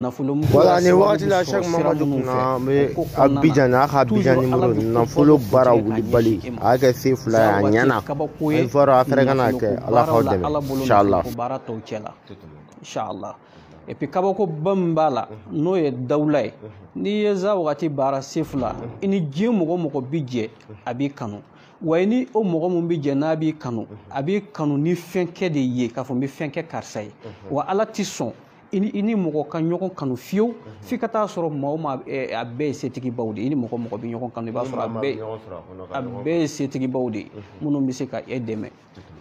Nafolo. Voilà, nin wagati la, Cheikh Mamadu kunna n bɛ Abidjan, n'a ka Abidjan numéro nafolo baara wulibali, a y'a kɛ se fila ye, a ɲɛna. A fɔra a fɛnɛ ka n'a kɛ, Ala k'aw dɛmɛ, inshallah. Baara tɔw cɛ la, inshallah. Et puis kabakoba min b'a la, n'o ye dawula ye, n'i ye za wagati baara se fila, i ni diɲɛ mɔgɔ o mɔgɔ bi jɛ, a b'i kanu. Wa i ni o mɔgɔ mun bi jɛ, n'a b'i kanu, a b'i kanu ni fɛn kɛ de ye, k'a fɔ n bɛ fɛn kɛ karisa ye. Wa Ala ti sɔn i ni mɔgɔ ka ɲɔgɔn kanu fiyewu f'i ka taa sɔrɔ maa o maa, a bɛɛ ye setigibaw de ye. I ni mɔgɔ mɔgɔ bɛ ɲɔgɔn kanu, i b'a sɔrɔ a bɛɛ ye setigibaw de ye, minnu bɛ se ka e dɛmɛ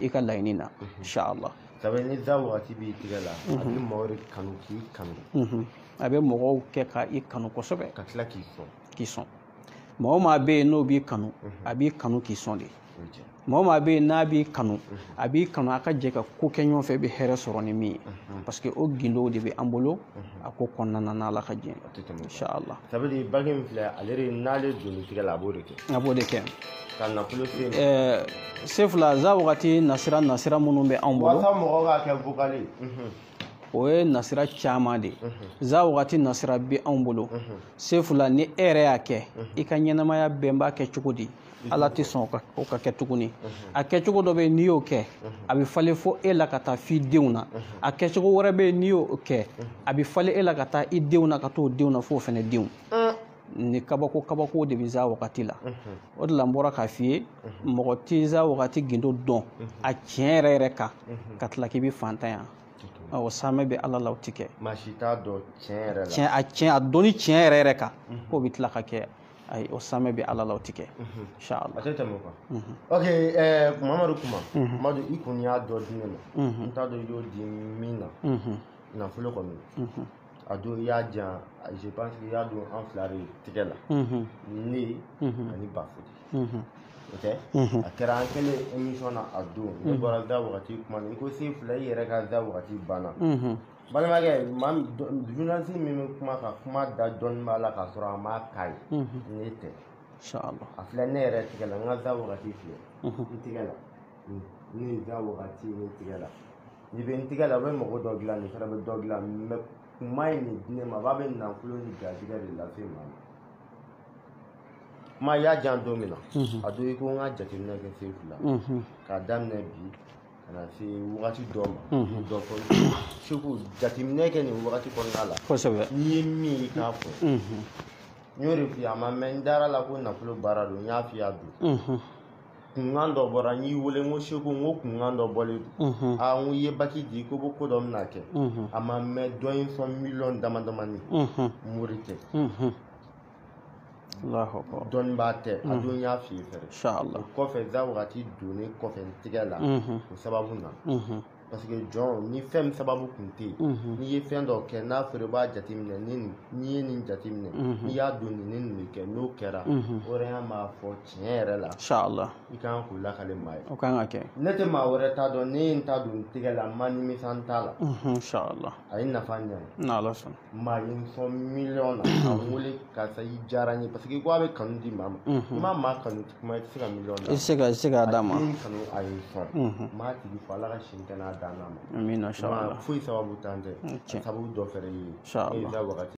i ka laɲini na, inshallah. Sabu ni za wagati b'i tigɛ la, a bɛ mɔgɔw de kanu k'i kanu. A bɛ mɔgɔw kɛ ka i kanu kosɛbɛ. Ka tila k'i sɔn. K'i sɔn. Mɔgɔ o maa bɛ yen n'o b'i kanu, a b'i kanu k'i sɔn de. Mɔgɔ o maa bɛ yen n'a b'i kanu, a b'i kanu a ka jɛ ka ko kɛ ɲɔgɔn fɛ, i bɛ hɛrɛ sɔrɔ ni min ye, parce que o gindow de bɛ an bolo a ko kɔnɔna na, n'Ala ka jɛ, inshallah. Ça veut dire bague min filɛ ale de, n'ale donni tigɛ la, a b'o de kɛ. A b'o de kɛ. Ka nafolo se. Sefula, za wagati nasira minnu bɛ anw bolo. Walasa mɔgɔw k'a kɛ vocal ye. O ye nasira caman de ye. Za wagati nasira bɛ anw bolo, sefula, ni e yɛrɛ y'a kɛ i ka ɲɛnamaya bɛɛ, n b'a kɛ cogo di, Ala tɛ sɔn o ka kɛ tuguni. A kɛcogo dɔ bɛ yen, n'i y'o kɛ, a bɛ falen fo e la ka taa f'i denw na. A kɛcogo wɛrɛ bɛ yen, n'i y'o kɛ, a bɛ falen e la ka taa i denw na, ka t'o denw na, f'o fɛnɛ denw. Ni kabako kabako de bɛ za wagati la. O de la n bɔra k'a f'i ye, mɔgɔ tɛ za wagati gindo dɔn a tiɲɛ yɛrɛ yɛrɛ kan ka tila k'i bɛ fantan o samɛ bɛ Ala la, o ti kɛ. Maa si t'a dɔn tiɲɛ yɛrɛ la. Tiɲɛ, a tiɲɛ, a dɔnni tiɲɛ yɛrɛ yɛrɛ kan k'o bɛ tila ka kɛ, ayi, o samɛ bɛ Ala la, o ti kɛ, inshallah. A tɛ tɛmɛ o kan. Ok, Mamadu kuma, Mamadu, i kun y'a dɔ di ne ma, n t'a dɔn i y'o di min na. Nafolo kɔni, a don i y'a di yan, je pense que i y'a don an fila de tigɛ la, ne ani Bafodi, o tɛ? A kɛra an kɛlen émission na, a don ne bɔra da wagati kuma na, i ko se fila, i yɛrɛ ka da wagati banna. Balimakɛ maa, journaliste min bɛ kuma ka kuma da dɔɔni b'a la k'a sɔrɔ a ma k'a ye, ne tɛ. Inshallah. A filɛ ne yɛrɛ tigɛ la, n ka da wagati filɛ n tigɛ la, ne ye da wagati ne tigɛ la, n'i bɛ n tigɛ la, o bɛ mɔgɔ dɔ dilan, nin fana bɛ dɔ dilan, mais kuma ye nin di ne ma, a b'a bɛ nafolo ni garijɛgɛ de lase maa ma. Kuma y'a jan don min na, a don i ko n ka jateminɛ kɛ sen fila k'a daminɛ bi ka na se wagati dɔ ma, dɔ fɔ Segu, jateminɛ kɛ nin wagati kɔnɔna la. N'i ye min ye, i k'a fɔ. N y'o de f'i ye, a ma mɛn n dara la ko nafolo baara don. N y'a f'i ye, a don kunkan dɔ bɔra, n y'i wele, n ko Segu, n ko kunkan dɔ bɔlen don. Aa, n ko i ye baki di ko ko dɔ bɛna kɛ. A ma mɛn, dɔ ye n sɔn miliyɔn dama damani, mori tɛ. Allahu akbar. Dɔnni tɛ, a don n y'a f'i ye fɛnɛ. Inshallah. O kɔfɛ, za wagati donnen kɔfɛ n tigɛ la, o sababu na, parce que jɔn ni fɛn min sababu kun tɛ yen, n'i ye fɛn dɔ kɛ, n'a fɔra i b'a jateminɛ, ni nin, n'i ye nin jateminɛ, n'i y'a don nin, ni nin bɛ kɛ, n'o kɛra, hɔrɔnya b'a fɔ tiɲɛ yɛrɛ la. Inshallah. I kan k'o lakale maa ye. O kan ka kɛ. Ne tɛ maa wɛrɛ t'a dɔn, ne ye n ta don n tigɛ la, n ma nimisa n ta la. Inshallah. A ye nafa ɲɛ n ye. N'Ala sɔnna. Maa ye n sɔn miliyɔn na, ka n wele, karisa i diyara n ye, parce que ko a bɛ kanu di maa ma, i ma maa kanu kuma, i tɛ se ka miliyɔn I tɛ se ka, i tɛ se k'a d'a ma. A ye n kanu, a ye n sɔn, n m'a tigi fɔ, Ala ka sini kɛnɛya d'an n'a ma. Amina, inshallah. Foyi sababu t'an tɛ, a sababu dɔ fɛnɛ ye Inshallah. ne ye da wagati.